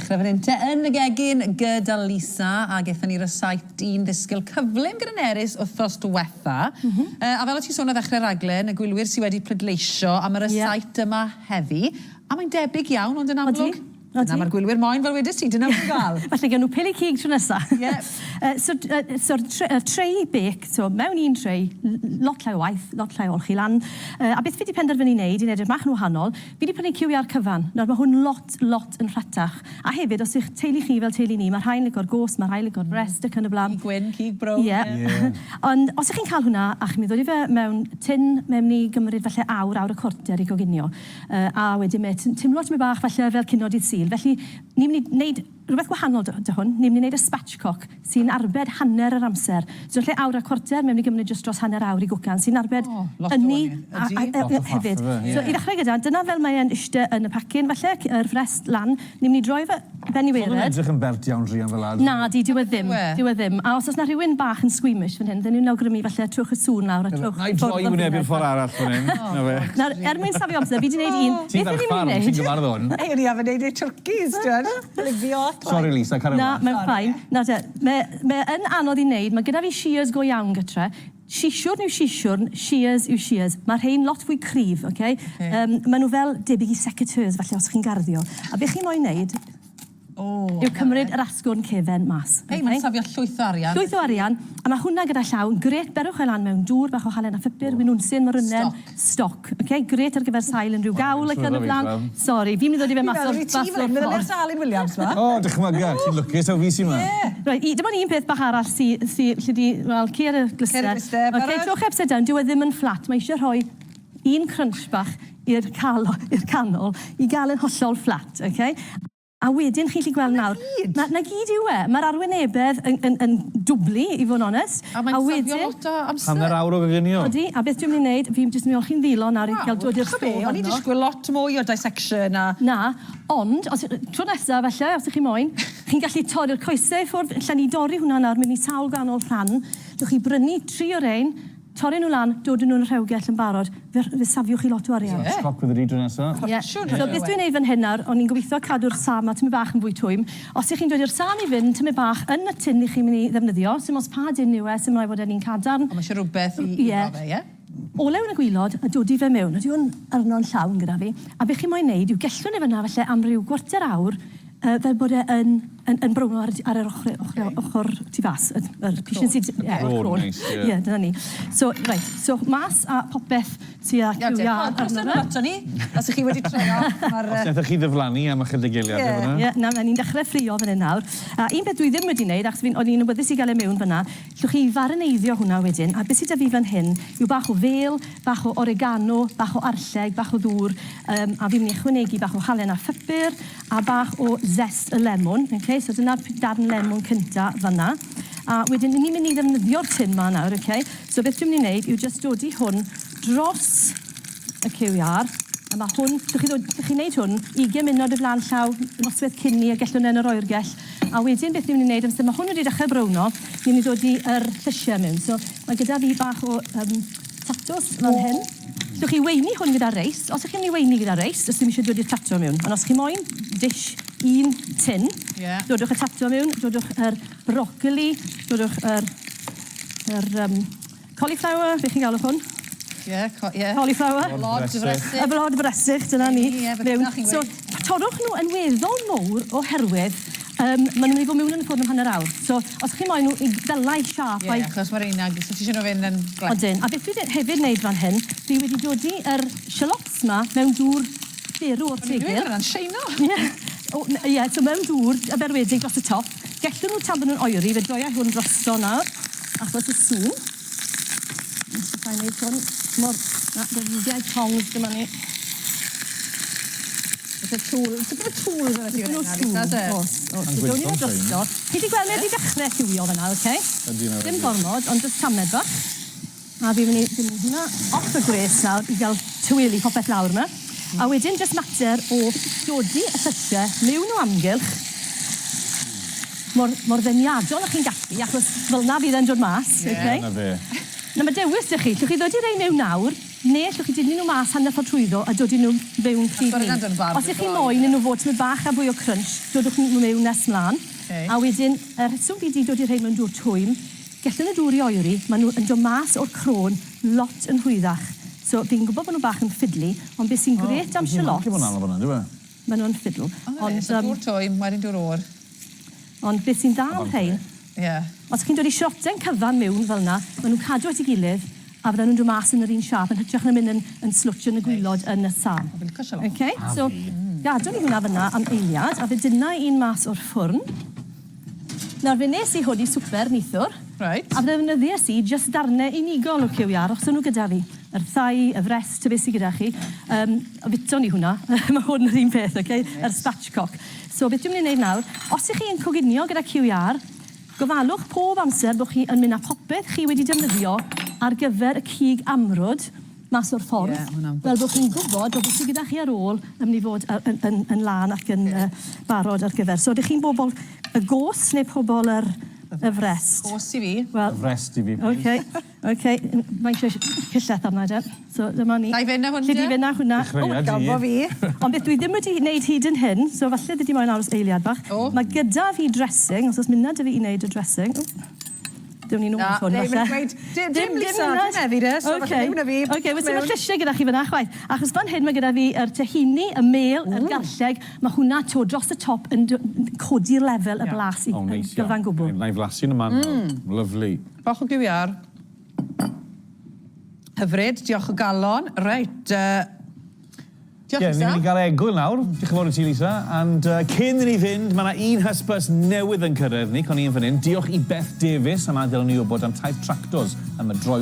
dechrau fan hyn te yn y gegin gyda Lisa a gaethon ni rysáit un ddisgyl cyflym gyda Nerys wythnos dwetha. Mm -hmm. uh, a fel o ti'n sôn ar ddechrau'r raglen, y gwylwyr sydd wedi pleidleisio am y rysáit yma heddi, a mae'n debyg iawn ond yn amlwg Odi. Dyna mae'r gwylwyr moyn, fel wedes ti, dyna maen nhw'n gael. Falle gawn nhw peli cig tro nesa. Ie. So so'r tr- y tray bake, so mewn un tray, lot llai o waith, lot llai o olchi lan. A beth fi 'di penderfynu neud, i neud e bach yn wahanol, fi 'di prynu cyw iâr cyfan. Nawr ma' hwn lot, lot yn rhatach. A hefyd, os yw'ch teulu chi fel teulu ni, ma' rhai'n lico'r gos, ma' rhai lico'r brest ac yn y bla'n. Cig gwyn, cig brown. Ie. Ie. Ond os 'ych chi'n cael hwnna, a chi'n mynd i ddod i fe mewn tin, mae'n mynd i gymryd falle awr, awr a cwarter i goginio. Yy a wedyn mae e'n timlo tymed bach falle fel cinio dydd Sul. Felly ni'n mynd i wneud rhywbeth gwahanol 'da 'da hwn. Ni'n mynd i wneud y spatchcock sy'n arbed hanner yr amser. So yn lle awr a cwarter mae'n mynd i gymryd jyst dros hanner awr i gwcan sy'n arbed O, lot o ynni wahaniaeth. a Ydi. a Lot o faff hefyd. yfe, ie. So i ddechrau gyda, dyna fel mae e'n ishte yn y pacyn falle, yr frest lan. Ni'n mynd i droi fe ben i Hwn yn waered. edrych yn bert iawn druan fel 'a. Na 'di, dyw e ddim. Yw e? Dyw e ddim. A os o's 'na rhywun bach yn squeamish fan hyn, fydden nhw'n awgrymu falle trowch y sŵn lawr a trowch Na i droi wyneb i'r ffordd arall fan hyn. Na fe. Nawr, er mwyn safio amser, fi 'di neud un. Ti'n Beth 'yn ferch ni'n mynd ffarm, i ti'n neud? gyfarwydd â hwn. Hei, o'n i arfer neud ei twrcis, t'wod? Lyfio. Sori Lisa, cario Na, mlan. mae'n fine. Nawr te, mae mae yn anodd i neud. Mae gyda fi shears go iawn gytre. Sisiwrn yw sisiwrn, shears yw shears. Mae rhein lot fwy cryf, ok? Ok. Yym, maen nhw fel debyg i secateurs falle os chi'n garddio. A be chi moyn neud O, yw cymryd yr asgwrn cefen mas. Hei, mae'n safio llwyth o arian. Llwyth o arian, a mae hwnna gyda llaw yn grêt, berwch e lan mewn dŵr, bach o halen a phupur, winwnsyn, morynen. Stoc. Ok, grêt ar gyfer sail unrhyw gawl ac yn y blaen. Sori, fi'n mynd i ddod i fe mas o'r mas o'r ffordd. Meddylia'r Alun Williams 'ma. O, dychmyga, ti'n lwcus taw fi sy 'ma. Ie. Reit, dim ond un peth bach arall sy, sy, lle di, wel, ci ar y glyster. Ci ar y glyster, barod? Ok, trowch e upside down, dyw e ddim yn fflat, mae eisiau rhoi un crunch bach i'r calo, i'r canol, i gael e'n hollol fflat, ok? A wedyn chi'n gallu gweld nawr... 'Na gyd? Na, 'na gyd yw e. Mae'r arwynebedd yn, yn, yn dwblu, i fod yn onest. A mae'n safio lot o amser. Hanner awr o goginio. Odi, a beth dwi'n mynd i wneud, fi'n jyst mynd i olchi'n ddilo nawr i gael dod i'r stôf arno. O'n i'n disgwyl lot mwy o dissection a... Na, ond, os, tro nesa falle, os ych chi moyn, chi'n gallu torri'r coesau i ffwrdd. Allen ni dorri hwnna nawr mewn i sawl gwahanol rhan. Gewch chi brynu tri o rein, Torri nhw lan, dod â nhw'n y rhewgell yn barod, fe fe safiwch chi lot o arian. Ie. Cloc with y dro nesa. Ie. Ffortiwn So beth dwi'n neud fan hyn nawr, o'n i'n gobeithio cadw'r sâm 'ma tymed bach yn fwy twym. Os 'ych chi'n dod i'r sâm i fynd tymed bach yn y tin 'ych chi'n myn' i ddefnyddio, sim ots pa din yw e, sim raid bod e'n un cadarn. Ond ma' isie rwbeth i i Ie. fe, ie? Olew yn y gwilod a dodi fe mewn. Ydy hwn arno'n llawn gyda fi. A be chi moyn neud yw gellwn e fyna falle am ryw gwarter awr yy fel bod e yn yn yn browno ar y ar yr ochre ochre ochor tu fas y yr pishyn sy d- ie y crôn. Neis ie. Ie dyna ni. So reit so mas a popeth tua Iawn te, cyw iâr croeso arno nôl fe. ato ni. Os 'ych chi wedi trio ma'r yy... Os nethoch chi ddiflannu am ychydig eiliade Ie. fyn 'na. Ie na ma' ni'n dechre ffrio fan 'yn nawr. A un peth dwi ddim wedi neud achos fi'n o'n i'n awyddus i ga'l e miwn fyn 'na Llwch chi farineiddio hwnna wedyn, a be sy 'da fi fan hyn yw bach o fêl, bach o oregano, bach o arlleg, bach o ddŵr, yym a fi'n mynd i ychwanegu bach o halen a phupur, a bach o zest y lemwn, ok, so dyna'r darn lemwn cynta fan'na. A wedyn ni'n mynd i ddefnyddio'r tin 'ma nawr, ok, so beth dwi'n mynd i wneud yw jyst dodi hwn dros y cyw iâr, a ma' hwn, llwch chi ddod, llwch chi wneud hwn ugain munud o flaen llaw, noswaith cyn 'ny, a gellwn e yn yr oergell. A wedyn beth ni'n mynd i wneud, amser mae hwn wedi dechrau browno, ni'n mynd i dod i yr llysiau mewn. So mae gyda fi bach o um, tatws fan hyn. Llwch chi weini hwn gyda reis. Os ych chi'n mynd i weini gyda reis, os ddim eisiau dod i'r tato mewn. Ond os chi moyn dish un tin, yeah. dodwch y tato mewn, dodwch yr brocoli, dodwch yr, yr um, Cauliflower, be chi'n galw hwn? Ie, co- ie. Cauliflower. Blod fresych. Y blod fresych, dyna ni. Ie, fe Mewn. chi'n gweud. So, torrwch nhw yn weddol mowr oherwydd um, maen nhw'n mynd i fod mewn yn y ffwrn am hanner awr. So, os chi moyn nhw i ddylai siâp Ie, achos mae'r reina, so ti eisiau nhw fynd yn glet. Odyn. A beth dwi hefyd wneud fan hyn, dwi wedi dodi yr shallots 'ma mewn dŵr berw o'r O'n i'n tegel. dweud hwnna'n sheino. Ie. O, ie, so mewn dŵr y berwedig dros y top. Gellwn nhw tan bod nhw'n oeri, fe droiai hwn drosto nawr, achos y sŵn. Os allai wneud hwn mor... Na, defnyddiau tongs dyma ni. Oes y tŵl, tipyn o tŵl gyda ti fan hyn, Lisa, oes e? Oes, oes. So down ni fe drosto. Chi 'di gweld e 'di dechre lliwio fan'na, oce? Ydi, mae Dim gormod, ond jyst tamed bach. A fi'n mynd i dynnu hwnna off y gwres nawr i gael tyweli popeth lawr 'ma. A wedyn jyst mater o dodi y llysie miwn o amgylch mor mor ddeniadol â chi'n gallu achos fel 'na fydd e'n dod mas. Ie. Ok? 'Na fe. Nawr ma' dewis 'da chi. Llwch chi ddodi rhein miwn nawr. Neu allwch chi dynnu nhw mas hanner ffordd trwyddo a dodi nhw fewn pryd Achos 'ny. ma' hwnna'n dod yn barod Os 'ych chi moyn i nhw fod tymed bach â fwy o crunch, dodwch nhw mewn nes mlan. Ok. A wedyn, y rheswm fi 'di dodi rhein mewn dŵr twym, gellwn y dŵr i oeri, ma' nhw yn dod mas o'r crôn lot yn rhwyddach. So, fi'n gwybod bod nhw bach yn fiddly, ond beth sy'n grêt am shallots... Mae'n anodd hwnna, yndyw e? Maen nhw'n fiddle. Ond, so dŵr twym, wedyn dŵr oer. Ond beth sy'n dda am rhein... Ie. Os chi'n dod i sioten cyfan mewn fel 'na, maen nhw'n cadw at ei gilydd a fydden nhw'n dod mas yn yr un siâp yn hytrach na mynd yn yn slwtsh yn y gwilod yn y sarn. Fi'n lico shalot. Ok, so gadwn ni hwnna fan'na am eiliad a fe dynna i un mas o'r ffwrn. Nawr fe wnes i hwn i swper neithiwr. Reit. A fe ddefnyddies i jyst darnau unigol o cyw iâr achos o'n nhw gyda fi. Yr thigh, y frest, ta beth sy gyda chi. Yym, fitton ni hwnna. Mae hwn yr un peth, ok? Yr spatchcock. So beth dwi'n mynd i wneud nawr, os ych chi yn coginio gyda cyw iâr, gofalwch pob amser bod chi yn mynd â popeth chi wedi defnyddio ar gyfer y cig amrwd mas o'r ffordd, Ie, ma' hwnna'n fel bod chi'n gwybod bod beth sydd gyda chi ar ôl yn mynd i fod yn, yn, yn lân ac yn uh, barod ar gyfer. So ydych chi'n bobl y gos neu pobl yr, y frest? Gos i fi. Wel, Y frest i fi, please. Okay. Ok, mae eisiau cyllell arna de. So dyma ni. Na i fynd â hwn Lle di te? fynd â hwnna. Dechreuad O, i. gofo fi. Ond beth dwi ddim wedi wneud hyd yn hyn, so falle dydy moyn aros eiliad bach. O. Mae gyda fi dressing, os oes mynna 'da fi i wneud y dressing. O, Dewn ni nôl Na, at hwn neu, falle. mae'n gweud, dim- dim Lisa, dim heddi de, so falle ddim na fi. Oce, wel Mewn. mae'r llysiau gyda chi fyna chwaith. Achos fan hyn mae gyda fi yr tahini, y mêl, yr garlleg. Mae hwnna 'to dros y top yn codi'r lefel y blas i O, neis iawn. gyfan gwbl. Na i flasu yn y man nawr. Lovely. Bach o gyw iâr. Hyfryd, diolch o galon. Reit, diolch Ie, ni'n Lisa. mynd i gael egwyl nawr. Diolch yn fawr i ti, Lisa. And cyn i ni fynd, mae yna un hysbys newydd yn cyrraedd ni, con i yn fan hyn. Diolch i Beth Davies am adael ni wybod am taith tractors am y droi.